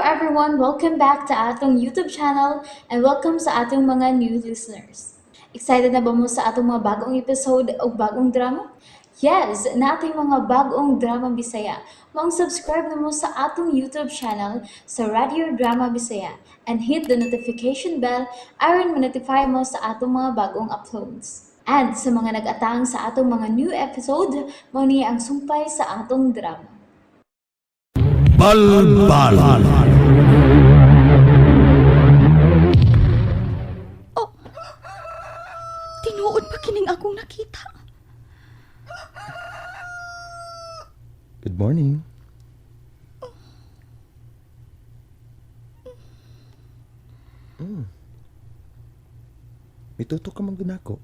everyone! Welcome back to atong YouTube channel and welcome sa atong mga new listeners. Excited na ba mo sa atong mga bagong episode o bagong drama? Yes, nating mga bagong drama Bisaya. Maong subscribe na mo sa atong YouTube channel sa Radio Drama Bisaya and hit the notification bell aron ma-notify mo sa atong mga bagong uploads. And sa mga nag-atang sa atong mga new episode, mao ni ang sumpay sa atong drama. Balbal. Tinuod pa kining akong nakita. Good morning. Mituto ka man ginako.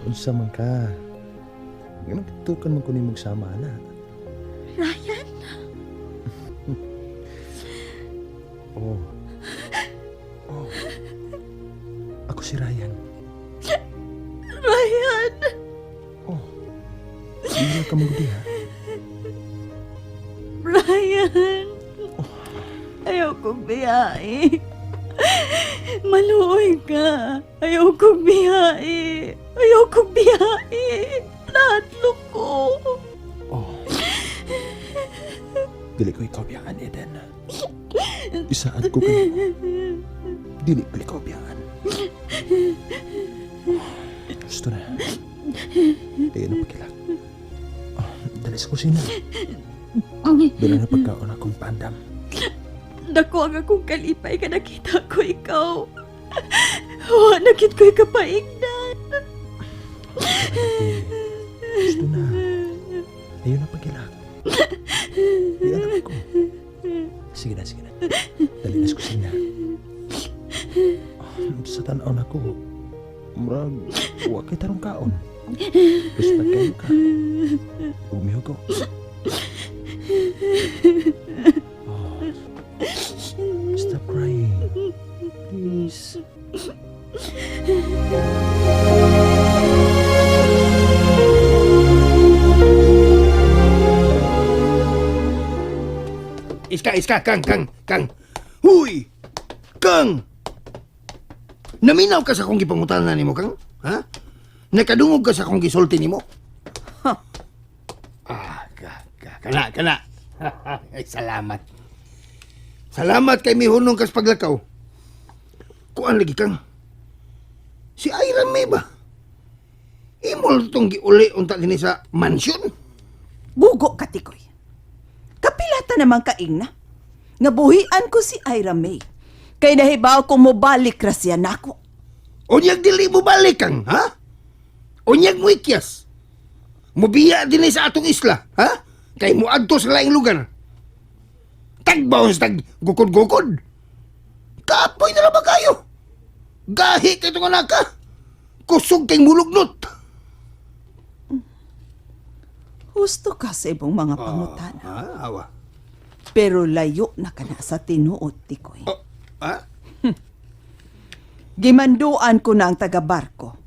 Unsa man ka? Ganang tutukan man ko nimong sama ana. Ryan, Oh. Oh. Ako si Ryan. Ryan. Oh. Hindi ka magudi ha. Ryan. Ayaw kong biyahe. Maluoy ka. Ayaw kong biyahe. Ayaw kong biyahe. Nahadlok ko. Oh. Dili ko ikaw biyaan, Eden. Isaad ko kanimo. Dili ko ikaw biyaan. Gusto na. Di na pagkilak. Oh, dali sa kusina. Dali na pagkaon akong pandam. Dako ang akong kalipay ka nakita ko ikaw. Wa nakit ko'y kapaignan. Gusto na. Ayun na pagkilak. Di alam ko. Sige na, sige na. Dali na sa kusina. Oh, sa tanaw na ko, murag, wa kay tarong kaon. Respect kayo ka. Umiho ko. Oh, stop crying. Please. Iska, iska, kang, kang, kang. Huy! Kang! Naminaw ka sa akong gipangutana nimo, kang? Ha? Nakadungog ka sa akong gisulti nimo? Ah, ka, ka, kana, kana. Ay, salamat. Salamat kay mihunong kas paglakaw. Kuan lagi kang. Si Ira May ba? Imol tong giuli unta dinhi sa mansion. Bugo ka, Tikoy. Kapilata naman kaing na. Nga buhian ko si Ira May. Kay nahibaw ko mobalik ra siya nako. Unyag dili mo balik kang, ha? Unyag mo ikyas. Mubiya din sa atong isla, ha? Kay muadto sa laing lugar. Tagbaon sa tag gukod-gukod. Kapoy na lang ba kayo? Gahi kay itong anak ka. Kusog kay mulugnot. Husto ka sa ibong mga pangutana. Ah, awa. Pero layo na ka na sa tinuod, Tikoy. Oh, ha? Gimanduan ko na ang taga-barko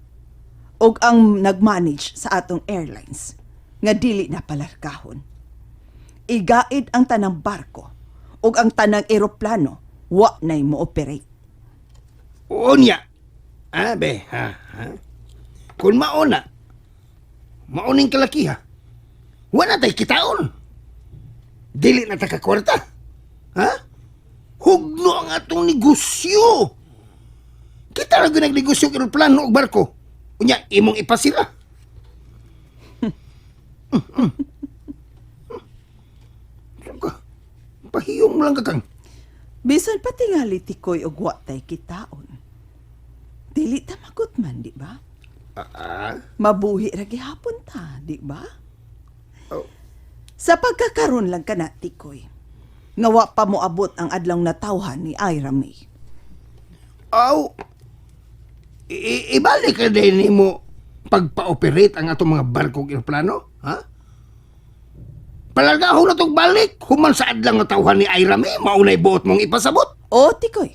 og ang nag-manage sa atong airlines nga dili na palargahon. Igaid ang tanang barko ug ang tanang eroplano wa na'y mo-operate. Unya. Ah, be, ha, ha? Kung mauna, mauning kalakiha, wala tay kitaon. Dili na ta kakwarta. Ha? Hugno ang atong negosyo. Kita ra gyud nagnegosyo og eroplano og barko. Unya, imong ipasira. Saan ka? Pahiyong mo lang ka kang. Bisan pa tingali tikoy og wa tay kitaon. Dili ta magutman, di ba? Ah, Mabuhi ra gihapon ta, di ba? Oh. Sa pagkakaron lang kana tikoy. Nga wa pa moabot ang adlaw natawhan ni Ira May. Aw, ibalik ka din nimo pagpa-operate ang atong mga barkong eroplano, ha? Palargahon na tong balik, human sa adlang nga tawhan ni Ira May, maunay buot mong ipasabot. O tikoy.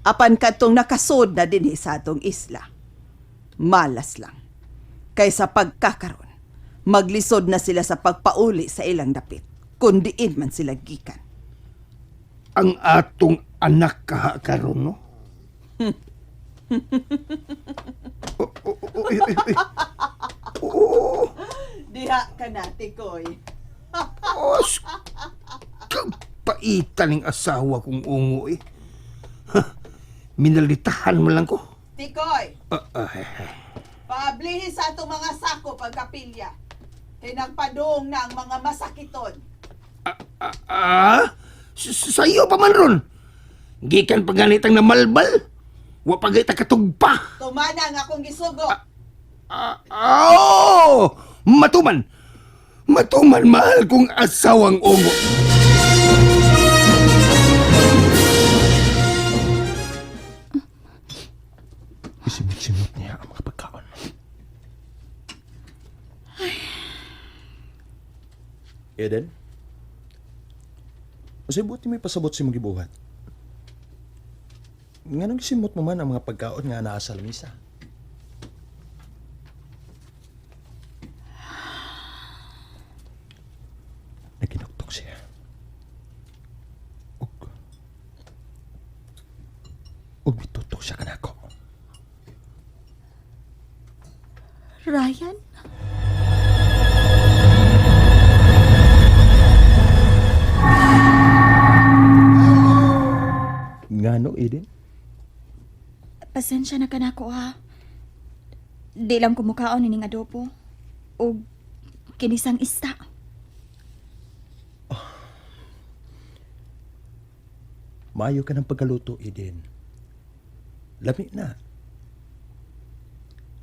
Apan kadtong nakasod na dinhi sa atong isla. Malas lang. Kaysa pagkakaron, Maglisod na sila sa pagpauli sa ilang dapit, kun diin man sila gikan. Ang atong anak kaha karon, no? Oh, oh, oh, ay, ay, ay. Oh, Diha ka na, Tikoy. oh, Paitan ng asawa kong ungo eh. Ha, minalitahan mo lang ko. Tikoy, Ah, ah, ay, ay. paablihin sa atong mga sako pagkapilya. Kay nagpadung na ang mga masakiton. Ah, sayo pa man ron. Gikan pa ganitang namalbal. Wa pa gayta katugpa. Tumana ang akong gisugo. Ah, oh! Matuman! Matuman, mahal kong asawang ungo. Isimot-simot niya ang mga pagkaon. Eden? Unsay buti may pasabot sa imong gibuhat? Nganong gisimot mo man ang mga pagkaon nga naa sa lamisa? Naginuktok siya. Ug ug mitutok siya kanako. Ryan? Ngano, Eden? Pasensya na ka na ako ha. Di lang kumukaon ining adobo. O kinisang ista. Maayo ka ng pagkaluto, Eden. Lami na.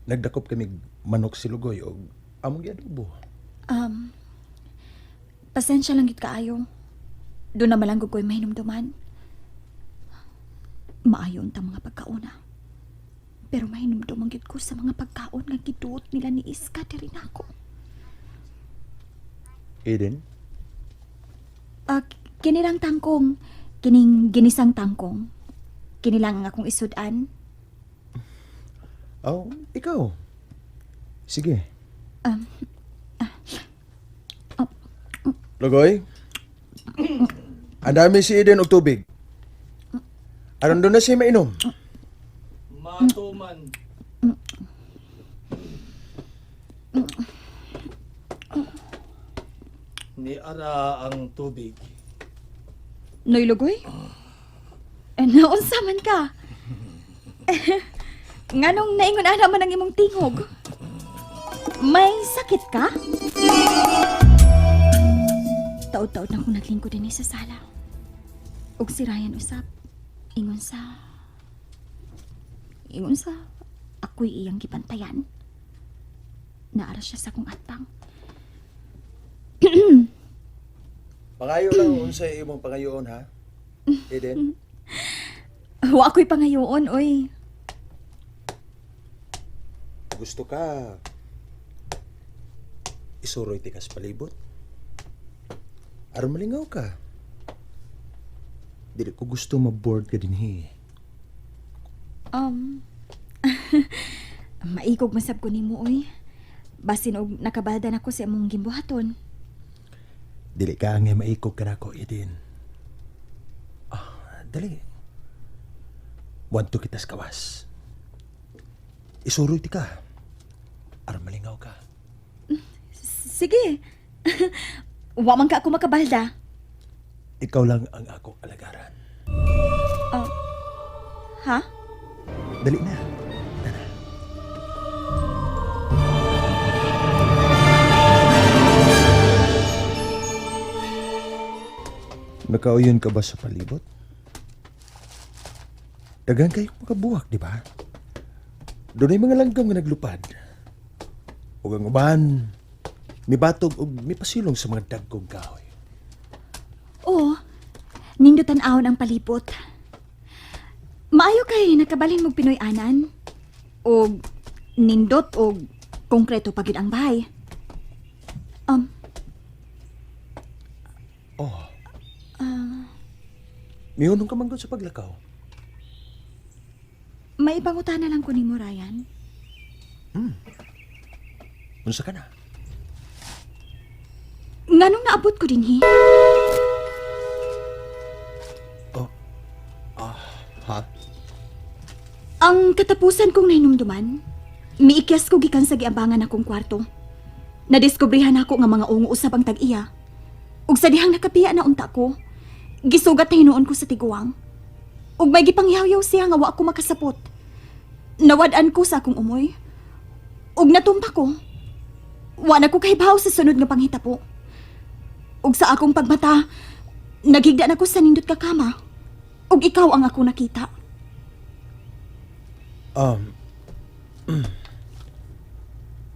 Nagdakop kami manok silugoy o among giadobo. Pasensya lang gid kaayo. Doon na malanggog ko'y mahinumduman. Maayo untang mga pagkauna. Pero mahinumduman gid ko sa mga pagkaon nga giduot nila ni Iska diri nako. Eden, Ah, kinilang tangkong, kining ginisang tangkong. Kinilang ang akong isudan. oh, ikaw. Sige. Lugoy? Ang dami si Eden og tubig. Aron doon na siya mainom. Matuman. Ni ara ang tubig. Noy Lugoy? Eh, naunsa man ka? Nganong naingon ana man ang imong tingog? May sakit ka? Taod-taod na akong naglingkod dinhi sa sala. Ug si Ryan usap. Ingon sa... Ingon sa... Ako'y iyang gibantayan. Naara siya sa akong atbang. Pangayo lang unsay imong pangayoon ha. Eden, Wa ako'y pangayoon, oy. gusto ka isuroy ti kas palibot. Aron malingaw ka. Dili ko gusto ma-bored ka dinhi. Maikog masab ko nimo oy. Basin og nakabalda nako sa imong gimbuhaton. Dili ka ang maikog ka nako, Eden. Ah, dali. Wanto kita sa kawas. Isuroy ti ka. Aron malingaw ka. Sige. Wa man ka ako makabalda. Ikaw lang ang akong alagaran. Ha? Dali na. Tara. Nakauyon ka ba sa palibot? Daghan kayo makabuwak, di ba? Doon ay mga langgam nga naglupad. Ug ang uban, mibatog og mipasilong sa mga dagkong kahoy. Oo. Nindot tan-awon ang palibot. Maayo kay nakabalhin mog Pinoy anan. Og nindot og konkreto pa gyud ang bahay. Oh. Mihunong ka man gud sa paglakaw. May pangutana lang ko nimo Ryan. Unsa ka na? Nganong naabot ko dinhi? Ha? Ang katapusan kong nahinumduman, miikyas ko gikan sa giambangan akong kwarto. Nadiskubrehan ako nga mga ungo usab ang tag-iya. Ug sa dihang nakapiya na unta ko, gisugat na hinuon ko sa tiguang. Ug may gipangyawyaw siya nga wa ko makasapot. Nawad-an ko sa akong umoy. Ug natumpa ko. Wa na ko kahibaw sa sunod nga panghitabo. Ug sa akong pagmata, naghigda na ko sa nindot ka kama. Ug ikaw ang akong nakita.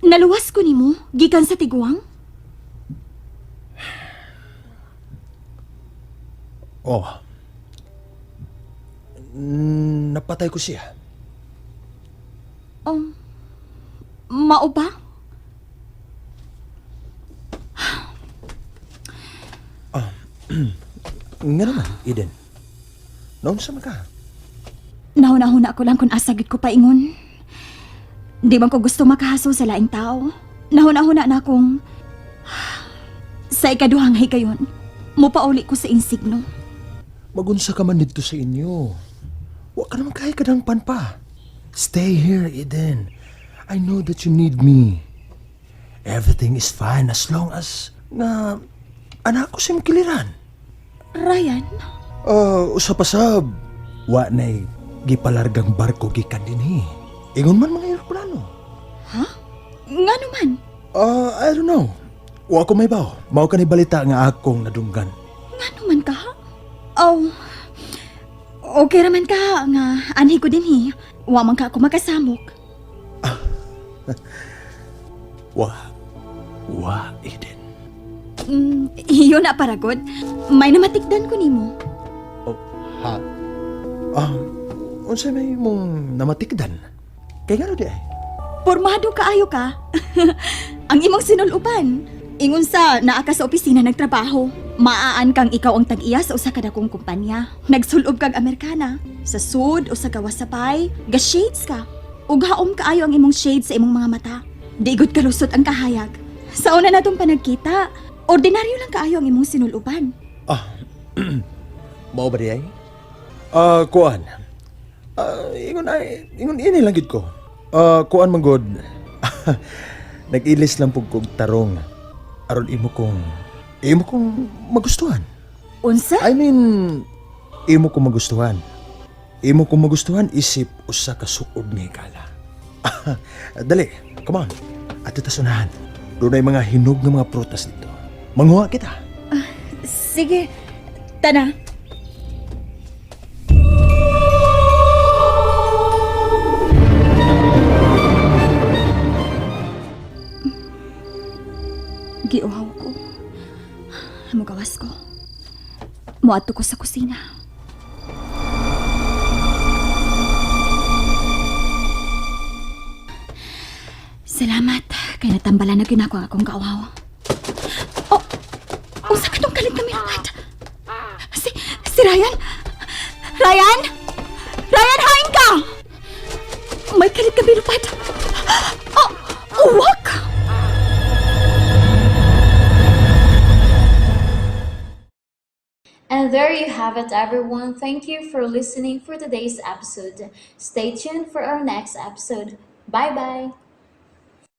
Naluwas ko nimo gikan sa tiguang? Oh. Napatay ko siya. Mao ba? Nga naman, Eden. Naunsa man ka? Nahuna-huna ko lang kung asa gid ko paingon. Di man ko gusto makahaso sa laing tao. Nahuna-huna na akong sa ikaduhang higayon, mupauli ko sa insigno. Magunsa ka man dito sa inyo. Wa ka naman kaya kadangpan pa. Stay here, Eden. I know that you need me. Everything is fine as long as na anak ko sa imong kiliran. Ryan, Usa pa sab. Wa na'y gipalargang barko gikan dinhi. Ingon man mga eroplano. nga naman? I don't know. Wa ko may baw. Mao ka ni balita nga akong nadunggan. Nga naman ka? Oh, okay raman ka nga anhi ko dinhi. Wa man ka ako makasamok. Wa. Wa, Eden. Iyon na paragod. May namatikdan ko nimo. Oh, ha? Unsa may mong namatikdan? Kay ngano di ay? Pormado kaayo ka. Ang imong sinulupan. Ingon sa naa ka sa opisina nagtrabaho. Maaan kang ikaw ang tag-iya sa usa ka dakong kumpanya. Nagsulob kag Amerikana. Sa sud o sa gawas sa pay, ga-shades ka. Ug haom kaayo ang imong shades sa imong mga mata. Di gud kalusot ang kahayag. Sa una natong panagkita, ordinaryo lang kaayo ang imong sinuluban. Mao ba di ay? Kuan. Ingon ay, ingon ini lang gid ko. Kuan man god. Nag-ilis lang pug kog tarong aron imo kong magustuhan. Unsa? I mean, imo kong magustuhan. Imo kong magustuhan isip usa ka suod nga higala. Dali, come on. Ato ta sunahan. Dunay mga hinog nga mga prutas dito. Manguha kita. Sige, tana. Giuhaw ko. Mugawas ko. Muadto ko sa kusina. Salamat kay natambalan na gyud nako ang akong kauhaw. Oh, unsa katong kalit na milupad? Si Ryan? Ryan? Ryan, hain ka! May kalit ka milupad. Oh, uwak! And there you have it, everyone. Thank you for listening for today's episode. Stay tuned for our next episode. Bye bye.